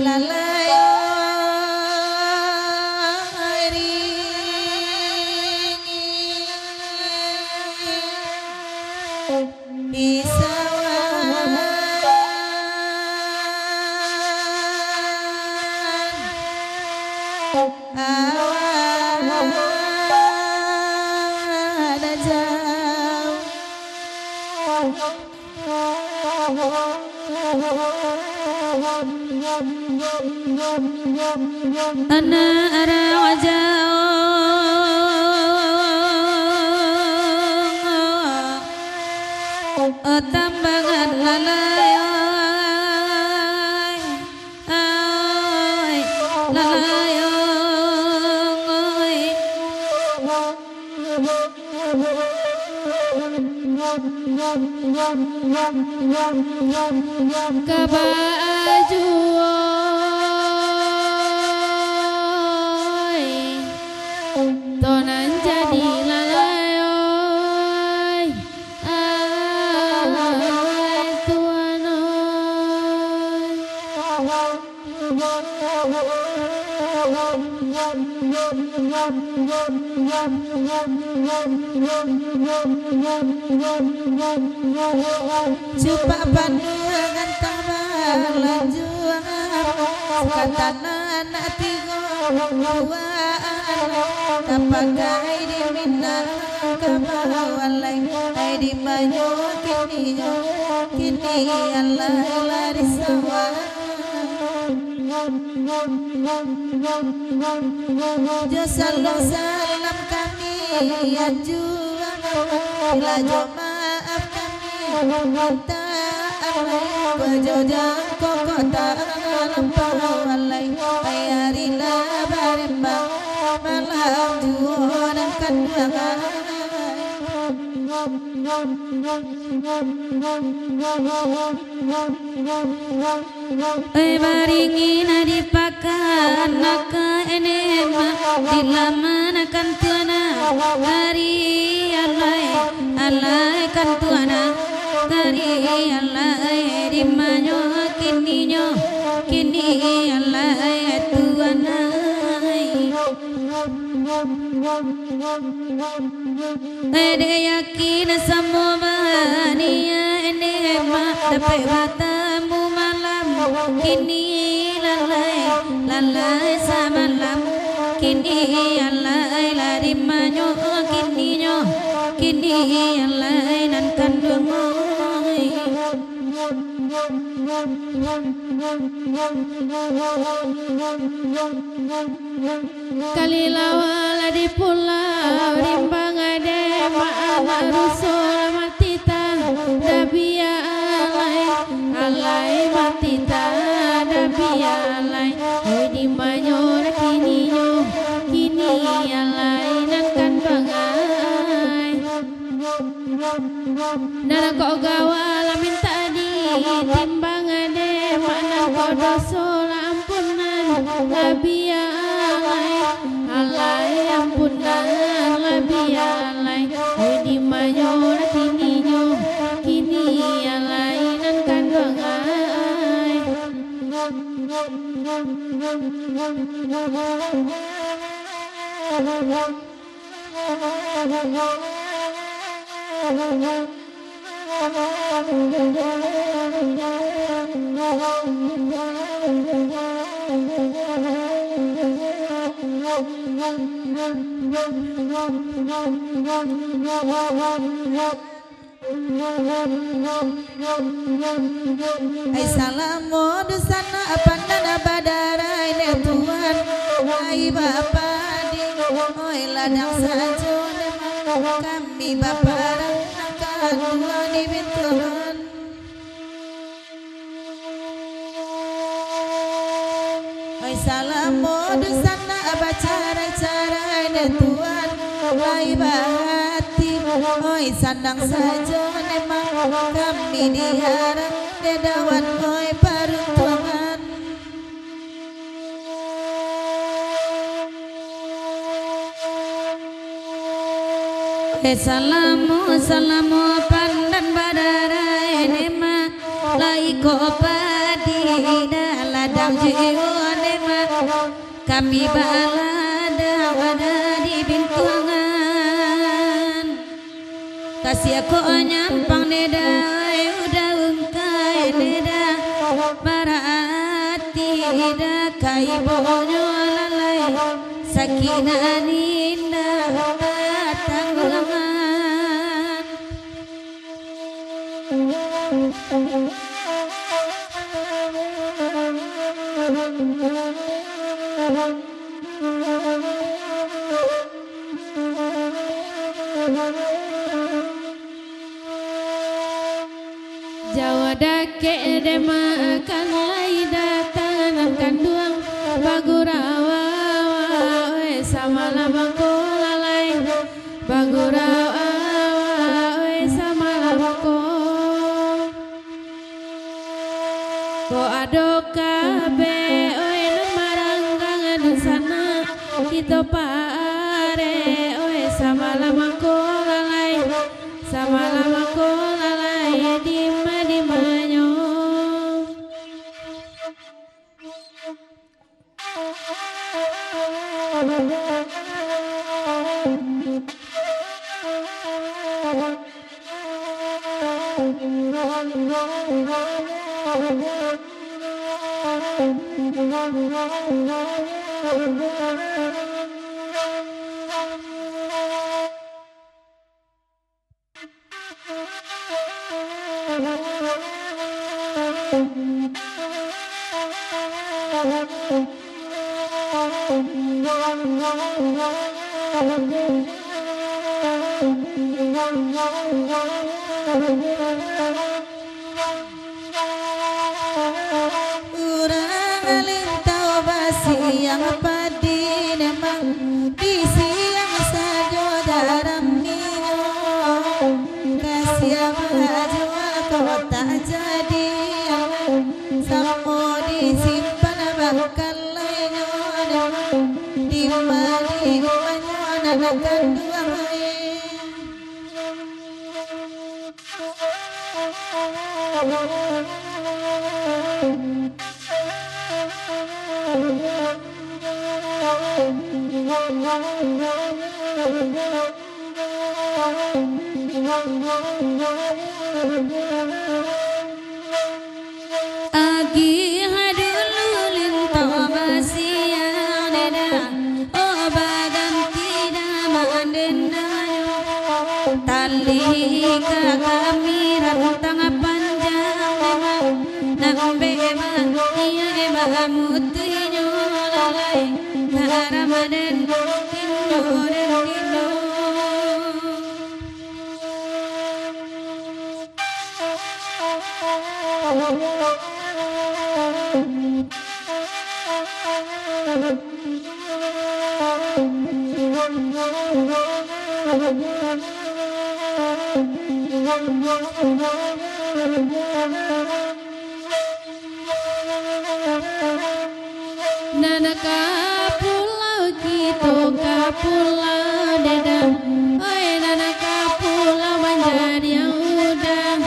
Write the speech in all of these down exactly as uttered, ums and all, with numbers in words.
Lalayo ringi pisawan awak dajau. Anak rajau, tambangan lalai, ai, lalai, ai. Kaba juo, ai, to nan jadi lalai, ai, tuan, ai. Cupak panuah gantang balanjuang, sakatana anak tigo buah, tapakai di Minangkabau lai, ai di manyo kini, kini alah lah di sawah. Jo salam-salam kami, anjuang, lah jo maaf kami minta alai, bajojang koko talampau alai, payah rila barimbang, malam juo nan kanduang. Oi, baringin di pakan, mako enek mak, di laman akan tuana, hari alai, alai kan tuana, hari alai, di manyo kininyo, kini alai tuanai. Dek yakin samo baniat, dek mak dapek batamu malam. Kini lalai, lalai samalam. Kini alai lah di manyo kininyo. Kini alai nan kanduang. Kalilawa lah di pulau, rimbang dek mak anak ruso lah mati ta, dabiah alai, alai mati ta, dabiah alai. Oi, di manyo dah kininyo, kini alai nan kanduang ai. Nan kok gawa lah mintak ditimbang dek mak, nan kok doso lah ampunan, labiah alai, alai ampunan, labiah alai. Oi, di manyo lah kininyo, kini alai nan kanduang ai. Ai salamo dunsanak pandan badarai dek Tuhan, ai bapadi, oi ladang sajo dek kami baparah kanduang di bintuangan. Oi salamo dunsanak bacarai-carai dek Tuhan, lai bahati, oi sanang sajo dek kami diarah dek Tuhan, oi paruntuangan. Eh, salamo, salamo pandan badarai dek, lai ko padi dah ladang jiwo dek, kami baladang ado di bintuangan. Kasiah ko nyampang dek, udah ungkai dek, barati dek, ka ibonyo lalai, sakik nan indak tatangguangan. Jauah dakek dek, kan lai datang nan kanduang, bagurau awak, oi, samalam ko lalai, bagurau awak, oi, samalam ko. Ko ado kabek, oi, nan maranggang dunsanak, kito parek, oi, samalam ko lalai, samalam ko lalai, dima-dimanyo. Urang lintau basiang padi, dek, di siang sajo jaraminyo. Kasiah bajuah kok tak jadi, samo disimpan bakalainyo, dek, di ma di umahnyo nan kanduang. Agiah dulu lintau basiang, dek, oh, baganti daman dendanya. Tali ka kami rantang panjang, dek, nan bebas, iyo, bebas mutuinyo lalai, ka Ramadan, inyo dan inyo. Nan ka pulau, kito ka pulau, dek, oi, nan ka pulau manjadi udah.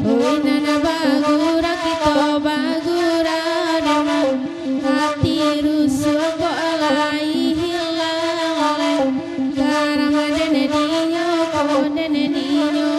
Oi, nan bagurau, kito bagurau, dek, hati rusuah kok lai hilang, lai garang dek dinyo, kok dek dinyo.